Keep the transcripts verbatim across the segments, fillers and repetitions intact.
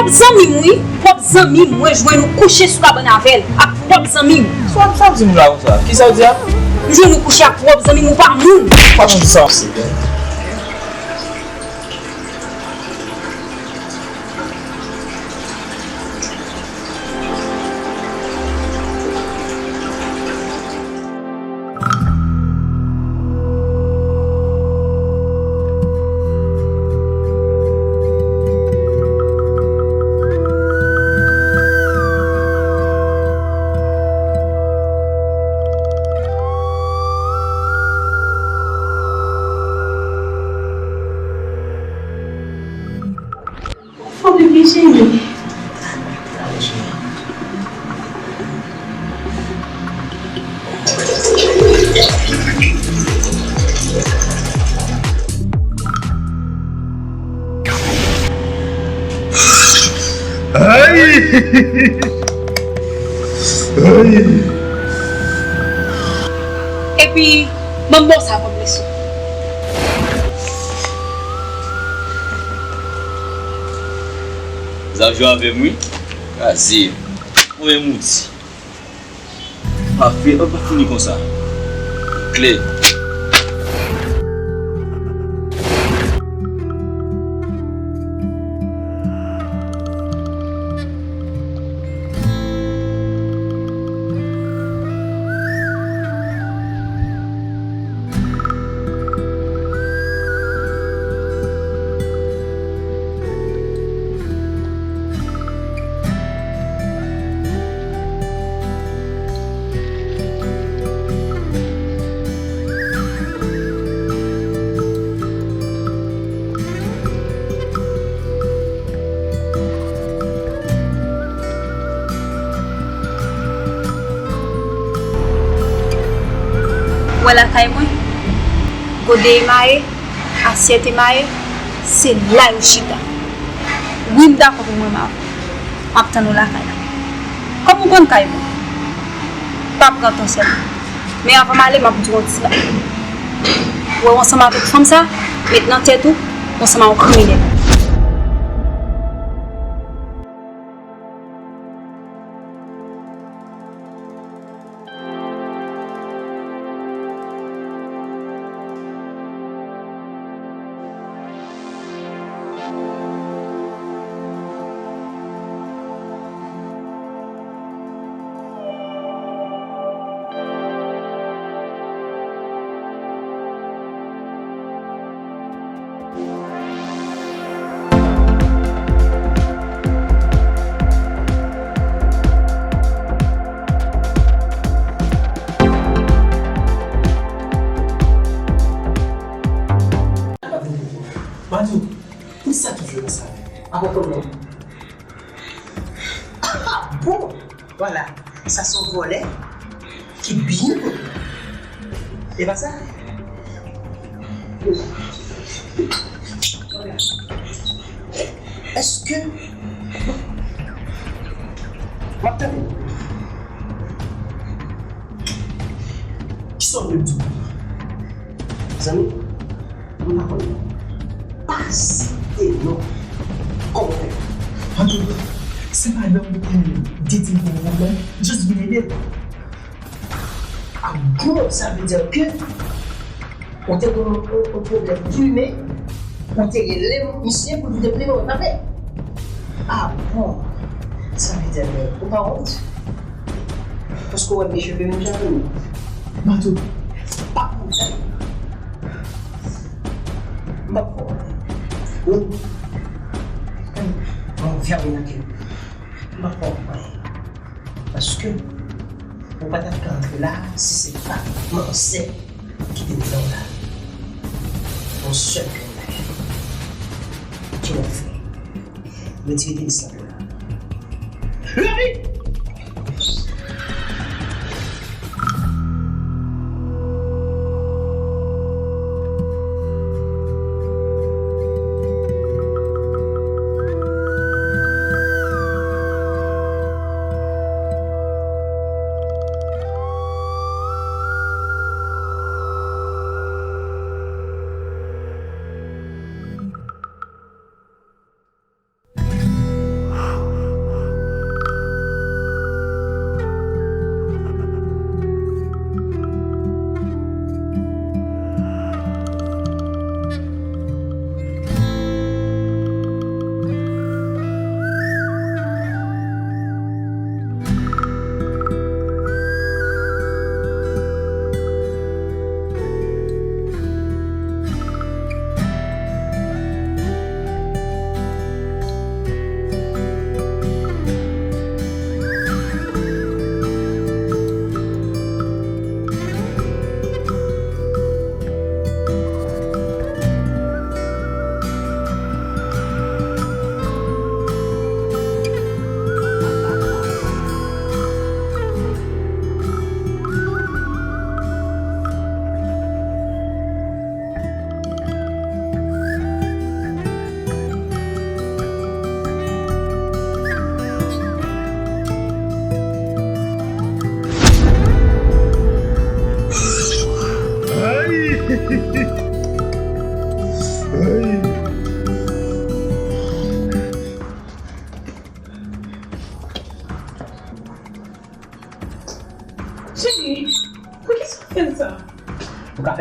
Zanmi m wi, pwòp zanmi m, mwen jwenn ou kouche sou kabann avè l, ak pwòp zanmi m. Sa w ap, sa w ap di m la konsa? Kisa w di a? M jwenn ou kouche ak pwòp zanmi m, ou pa moun. Pa janm di sa. Fò bebe cheri. Ay! Ay! Epi, ban m bo sa kòm leson. Zam jwe avè m wi. Kraze. Ou menm ou di. Pa fè, pa fini konsa. Klè. Ou wè lakay mwen, gode emaye, asyèt emaye, se la yo chita. Wi, m dakò pou mwen, m ap, m ap tann ou lakay la. Kòm ou konn kay mwen, pa pran tan sèlman. Men avan m ale, m ap di w yon ti bagay. Ou wè w ansanm avèk fanm sa, met nan tèt ou, w ansanm ak yon kriminèl. Madou, poukisa toujou nan sa? Apa pwoblèm? Ah, bon! Vwala, sa se yon vòlè ki byen pwòp. E pa sa? Èske m ap tande? Kisa w vle m di w? Zanmi, m pa konn non. Pa site non. Kòman w fè? Antouka, se pa lè w te di m pou yon pwoblèm, jis vin ede l. Ah bon, sa vle di ke ou te gen yon, yon, yon pwoblèm plimen, ou te rele misye pou li te plimen w, pa vre? Ah bon, sa vle di ke ou pa wont? Paske w wè m gen cheve menm jan avè w. Mato, pa konn sa. M p ap fè w anyen. Wi. Bon, fèmen nan ke. M p ap fè w anyen. Paske ou pa t ap ka antre la si se pa manzè ki te devan w la. Yon sèl grenn bagay. Ki w ap fè? Retire tenis la pou la. Leve!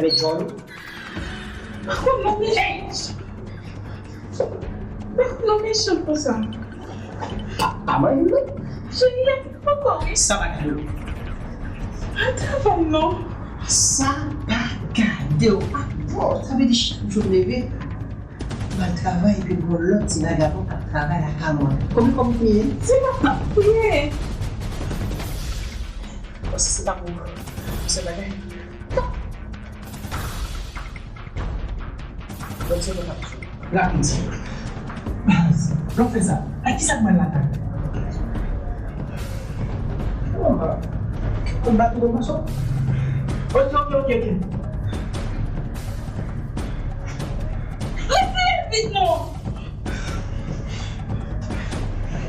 Mèt John. Pako non mechan. Pako non mechan konsa. Pa, pa manyen m non. Cheri, ankò wi. Sa pa gade w. Pa travay non. Sa pa gade w. Ah bon, sa vle di chak jou m leve, m al travay epi m wè yon lòt ti vagabon k ap travay lakay mwen. Konbyen kòb ou touye? Se pa, pa touye. Bon, si se pa pou se bagay. Bon, se pa pou rapid sa. Baz, lè w fè sa, ak kisa k mal lakay? Ou bat ou mason? Ok, ok, ok, ok. Leve vit non.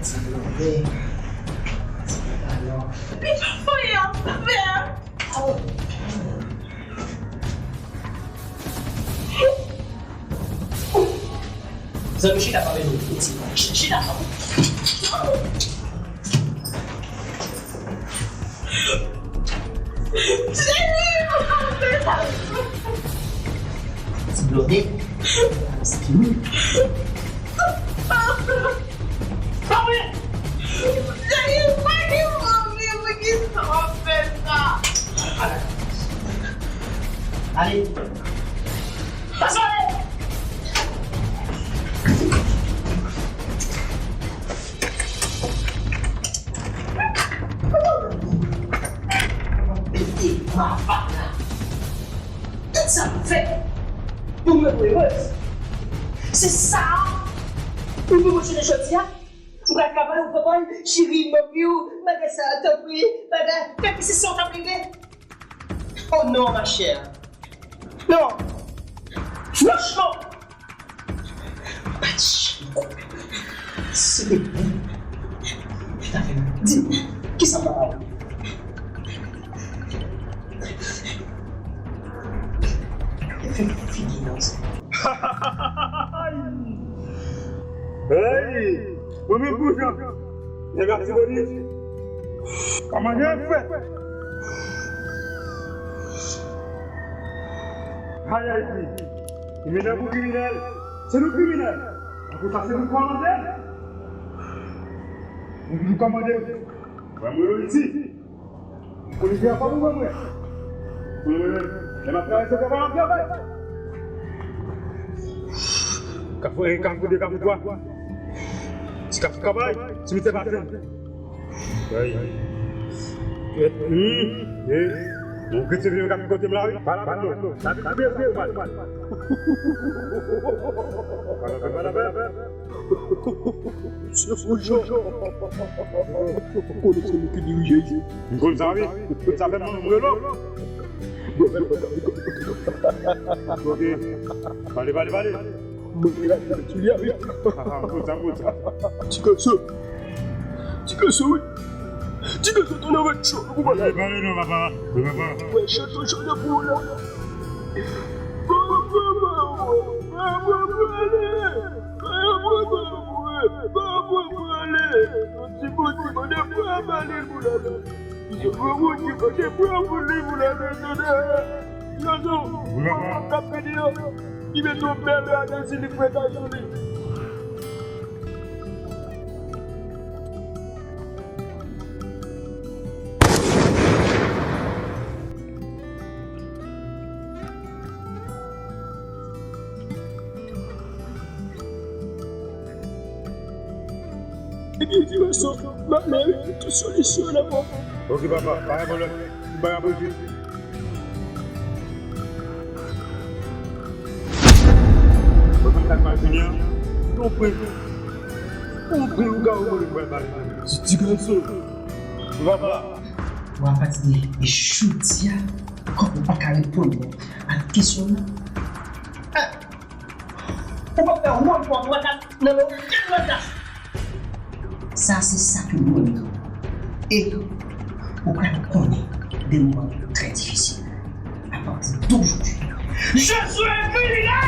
Ti blonde. Ti pantalon. Li pa voye a, pa fè a. Zanmi, chita pa bezwen piti. Chita. Ti blonde. Ale. Pase ale. Pete mapak la. Tout sa m fè pou mwen pou ewe. Se sa ou pou mwen jodi a? Ou pral travay, ou pran pòz, cheri, m anvi w, bagay sa, tanpri, bagay, tanpri, se sa w t ap regle? Oh non, ma chère. Non. Franchman, m pa t janm kwè. Se te ou ki ta fè m. Di m, kisa m pa ba ou? Fè figi nan sa. Hey! Mwen menm pou jan. Nèg Latibonit. Kòman gen fè? Ay, ay, ay. Kriminèl pou kriminèl. Se nou kriminèl. Akoz sa, se nou kòmande. Nou, nou kòmande. Mwen, mwen, isi. Polisye a pa pou mwen, mwen. Mwen, mwen, mwen. Lè m ap travay, se travay m ap travay. Kafou en, kafou de, kafou twa. Ti kafou kabay, simitè Basen. Ay. Kèt, hmm, e, ou kite vle gade kote m la, wi. Pa la, pa la, non. Sa vle di byen, byen, mal. Pa la, pa la, pa la. Se fou, Jan. Ou konnen se nou ki dirije isit. M konn sa, wi. Sa fè m rele w. Ok. Pale, pale, pale. Mwen la, Julia, wi. Ah, ah, m konn sa, m konn sa. Ti gason. Ti gason, wi. Ti gason, tounen avèk cho pou bagay. Pale, pale, non, papa. Wi, papa. Wè, cho, cho, cho, cho pou ou la. Papa, papa, papa, pale. Papa, papa, papa, pale. Yon ti bon, ti bon, de fwa, pale pou la. Ti bon, ti bon, de fwa, pale pou la. Gason, w ap pede yo. Li mete yon bèl rad sou li, frè gason li. Ebyen, di mwen sa, malè, tout solisyon nan men w. Ok, papa, pa gen pwoblèm. M bay apre vit. Mwen konn sa k pral fini an. Yon grenn, yon grenn lougawou mwen li pral bale. Ti, ti gason. Papa. Bon, apati de jodi a, kòm ou pa ka reponn mwen ak kesyon nan, ah, ou p ap fè wòl pa w, ou pa ka nan men okenn lòt gason. Sa se sa ke nou menm tou. E ou pral konnen de moman trè difisil. A pati de ojodi, je suis un criminel!